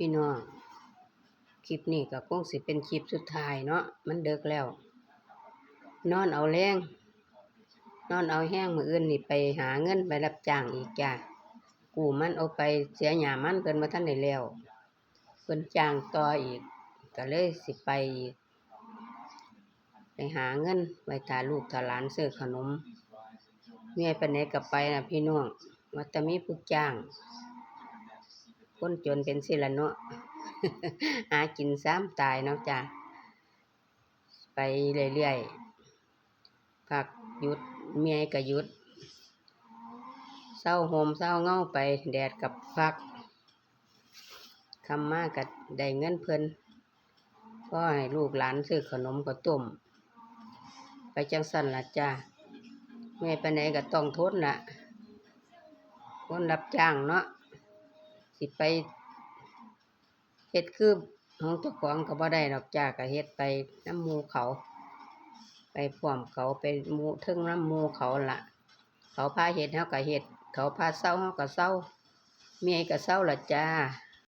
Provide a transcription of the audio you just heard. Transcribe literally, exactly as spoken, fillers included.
พี่น้อง คลิปนี้ก็คงสิเป็นคลิปสุดท้ายเนาะ มันดึกแล้ว นอนเอาแรง นอนเอาแฮง มื้ออื่นนี่ไปหาเงินไปรับจ้างอีกจ้า กู้มัน เอาไปเสียหญ้ามัน เพิ่นบ่ทันได้แล้ว เพิ่นจ้างต่ออีก ก็เลยสิไปอีก ไปหาเงินไว้ถ้าลูกถ้าหลานซื้อขนม เมื่อยปานใดก็ไปนะพี่น้อง ว่าแต่มีผู้จ้าง คนจนเป็นสิละเนาะ หากินซ้ำตายเนาะจ้า ไปเรื่อยๆ พักหยุด เมื่อยก็หยุด เซาโฮมเซาเหงาไป แดดก็พัก ค่ำมาก็ได้เงินเพิ่น พอให้ลูกหลานซื้อขนมข้าวต้ม ไปจั่งซั้นล่ะจ้า เมื่อยปานใดก็ต้องทนล่ะ คนรับจ้างเนาะ สิไปเฮ็ดคือของเจ้าของก็บ่ได้ดอกจ้า ก็เฮ็ดไปนำหมู่เขา ไปพร้อมเขา ไปหมู่ เทิงนำหมู่เขาล่ะ เขาพาเฮ็ด เฮาก็เฮ็ด เขาพาเซา เฮาก็เซา เมื่อยก็เซาล่ะจ้า